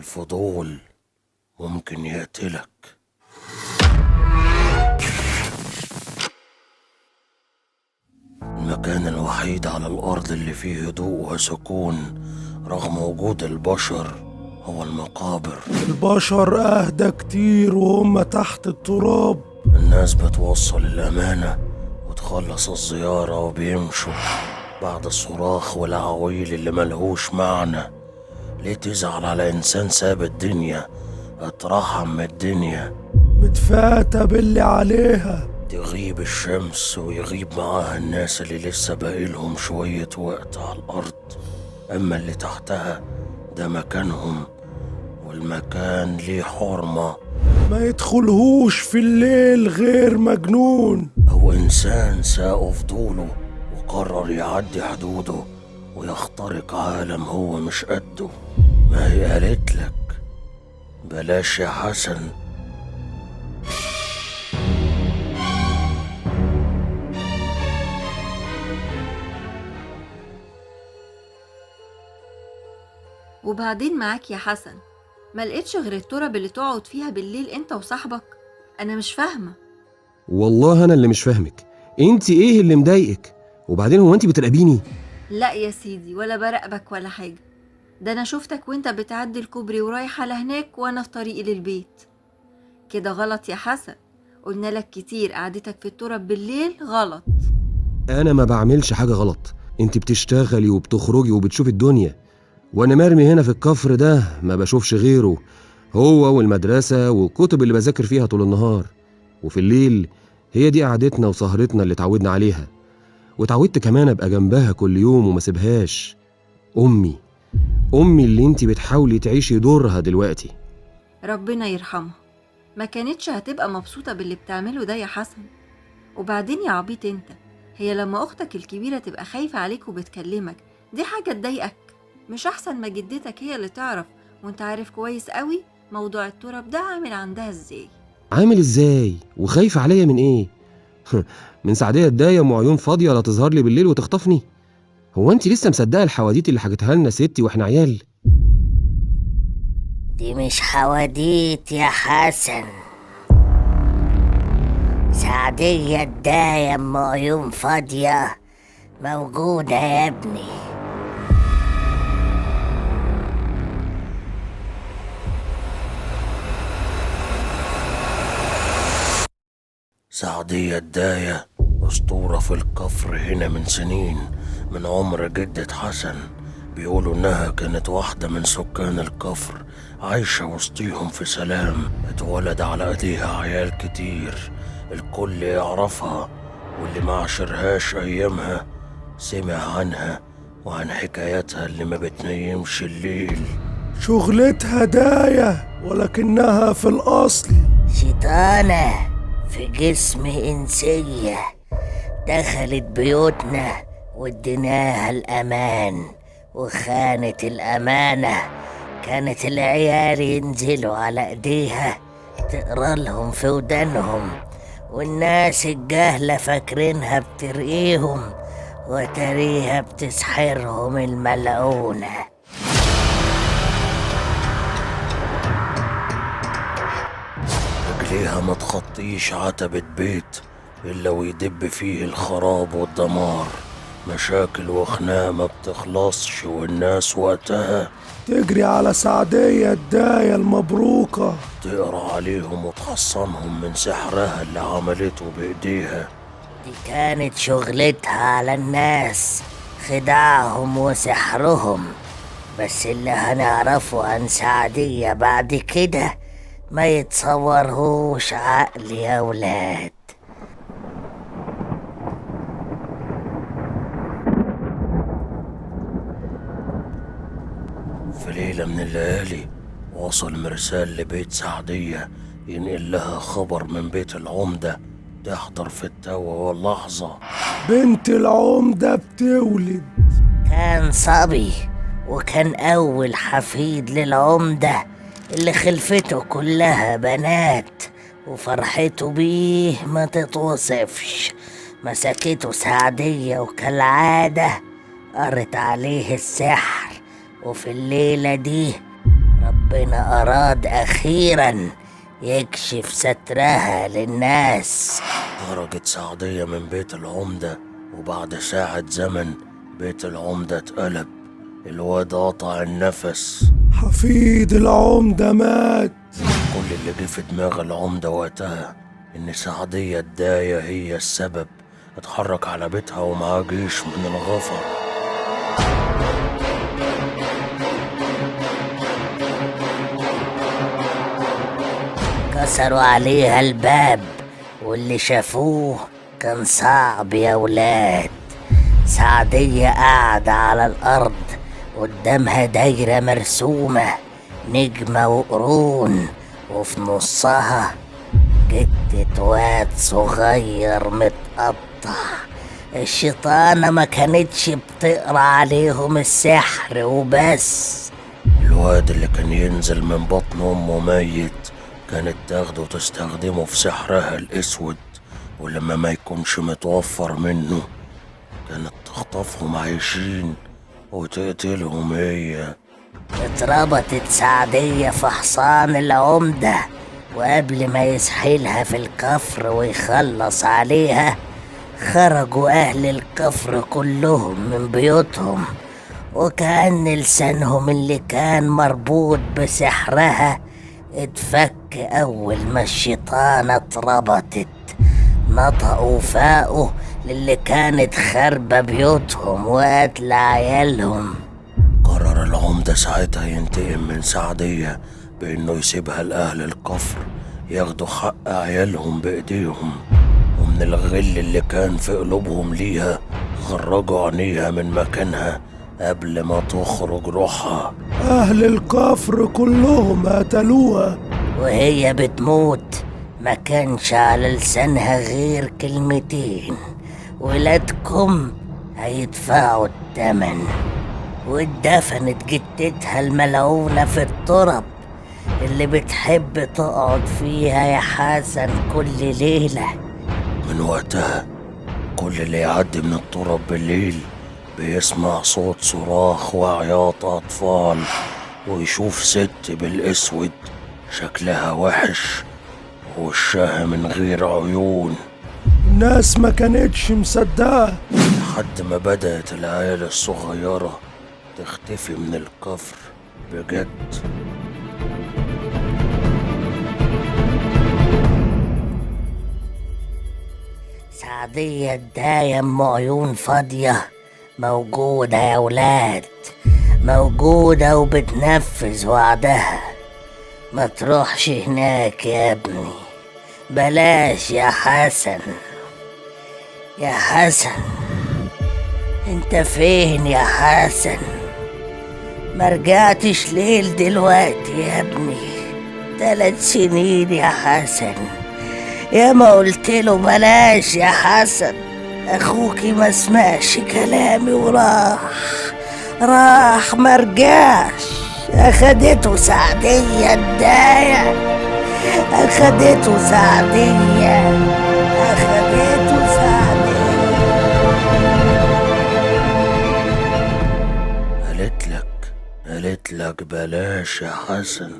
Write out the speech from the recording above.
الفضول ممكن يقتلك. المكان الوحيد على الأرض اللي فيه هدوء وسكون رغم وجود البشر هو المقابر. البشر أهدى كتير وهم تحت التراب. الناس بتوصل الأمانة وتخلص الزيارة وبيمشوا بعد الصراخ والعويل اللي ملهوش معنى. ليه تزعل على إنسان ساب الدنيا؟ اترحم من الدنيا، متفاتة باللي عليها. تغيب الشمس ويغيب معاها الناس اللي لسه باقيلهم شوية وقت على الأرض، أما اللي تحتها ده مكانهم، والمكان ليه حرمة. ما يدخلهوش في الليل غير مجنون أو إنسان ساقه فضوله وقرر يعدي حدوده ويخترق عالم هو مش قده. ما هي قالت لك بلاش يا حسن. وبعدين معاك يا حسن، ما لقيتش غير التراب اللي تقعد فيها بالليل انت وصاحبك؟ انا مش فاهمه. والله انا اللي مش فاهمك، انت ايه اللي مضايقك؟ وبعدين هو انت بتراقبيني؟ لا يا سيدي، ولا براقبك ولا حاجه، ده انا شفتك وانت بتعدي الكوبري ورايحه لهناك وانا في طريقي للبيت. كده غلط يا حسن، قلنا لك كتير قعدتك في التراب بالليل غلط. انا ما بعملش حاجه غلط، انت بتشتغلي وبتخرجي وبتشوفي الدنيا، وانا مرمي هنا في الكفر ده ما بشوفش غيره، هو والمدرسة والكتب اللي بذاكر فيها طول النهار، وفي الليل هي دي قعدتنا وسهرتنا اللي اتعودنا عليها، واتعودت كمان ابقى جنبها كل يوم وما سيبهاش. امي اللي انت بتحاولي تعيشي دورها دلوقتي. ربنا يرحمها، ما كانتش هتبقى مبسوطة باللي بتعمله ده يا حسن. وبعدين يا عبيط انت، هي لما اختك الكبيرة تبقى خايفة عليك وبتكلمك دي حاجة تضايقك؟ مش احسن ما جدتك هي اللي تعرف، وانت عارف كويس قوي موضوع التراب ده عامل عندها ازاي. عامل ازاي؟ وخايفة عليا من ايه؟ من سعدية الدايم وعيون فاضية لا تظهر لي بالليل وتخطفني؟ هو انت لسه مصدقة الحواديت اللي حكيتها لنا ستي واحنا عيال؟ دي مش حواديت يا حسن، سعدية الدايم وعيون فاضية موجودة يا ابني. سعدية الداية أسطورة في الكفر هنا من سنين، من عمر جدة حسن. بيقولوا إنها كانت واحدة من سكان الكفر عايشة وسطيهم في سلام، اتولد على أيديها عيال كتير الكل يعرفها، واللي ما عاشرهاش أيامها سمع عنها وعن حكاياتها اللي ما بتنيمش الليل. شغلتها داية ولكنها في الأصل شيطانة في جسم إنسية، دخلت بيوتنا واديناها الأمان وخانت الأمانة. كانت العيال ينزلوا على ايديها تقرا لهم في ودانهم، والناس الجاهلة فاكرينها بترقيهم وتريها بتسحرهم الملعونة. رجليها ما تخطيش عتبة بيت إلا ويدب فيه الخراب والدمار، مشاكل وخناقة ما بتخلصش، والناس وقتها تجري على سعدية الداية المبروكة تقرأ عليهم وتحصنهم من سحرها اللي عملته بإيديها. دي كانت شغلتها على الناس، خداعهم وسحرهم. بس اللي هنعرفه عن سعدية بعد كده ما يتصورهوش عقل يا ولاد. في ليلة من الليالي وصل مرسال لبيت سعدية ينقل لها خبر من بيت العمدة تحضر في التو واللحظة. بنت العمدة بتولد. كان صبي وكان أول حفيد للعمدة اللي خلفته كلها بنات، وفرحته بيه ما تتوصفش. مسكته سعدية وكالعادة قرت عليه السحر، وفي الليلة دي ربنا ربنا أراد أخيرا يكشف سترها للناس. خرجت سعدية من بيت العمدة، وبعد ساعة زمن بيت العمدة اتقلب. الواد قطع النفس. حفيد العمدة مات. كل اللي جه في دماغ العمدة وقتها إن سعدية الداية هي السبب. اتحرك على بيتها ومعاه جيش من الغفر. كسروا عليها الباب، واللي شافوه كان صعب يا ولاد. سعدية قاعدة على الأرض، قدامها دايرة مرسومة نجمة وقرون، وفي نصها جتة واد صغير متقطع. الشيطانة ما كانتش بتقرأ عليهم السحر وبس. الواد اللي كان ينزل من بطن أمه ميت كانت تاخده وتستخدمه في سحرها الأسود، ولما ما يكونش متوفر منه كانت تخطفهم عايشين وتقتلهم هي. اتربطت سعدية في حصان العمدة، وقبل ما يسحلها في الكفر ويخلص عليها خرجوا أهل الكفر كلهم من بيوتهم، وكأن لسانهم اللي كان مربوط بسحرها اتفك أول ما الشيطانة اتربطت. نطقوا فاقوا للي كانت خربة بيوتهم وقتل عيالهم. قرر العمدة ساعتها ينتقم من سعدية بإنه يسيبها لأهل الكفر ياخدوا حق عيالهم بإيديهم، ومن الغل اللي كان في قلوبهم ليها خرجوا عينيها من مكانها قبل ما تخرج روحها. أهل الكفر كلهم قتلوها. وهي بتموت ما كانش على لسانها غير كلمتين: ولادكم هيدفعوا الثمن. واتدفنت جتتها الملعونة في الترب اللي بتحب تقعد فيها يا حسن كل ليلة. من وقتها كل اللي يعدي من التراب بالليل بيسمع صوت صراخ وعياط أطفال، ويشوف ست بالأسود شكلها وحش ووشها من غير عيون. الناس ما كانتش مصدقة لحد ما بدأت العيال الصغيرة تختفي من الكفر بجد. سعدية الداية ام عيون فاضية موجودة يا ولاد، موجودة وبتنفذ وعدها. ما تروحش هناك يا ابني، بلاش يا حسن. يا حسن انت فين يا حسن؟ ما رجعتش ليه دلوقتي يا ابني؟ 3 سنين يا حسن، يا ما قلت له بلاش يا حسن. اخوكي ما سمعش كلامي وراح، راح ما رجعش. اخدته سعدية الداية، اخدته سعدية، اخدته سعدية. قالت لك بلاش يا حسن.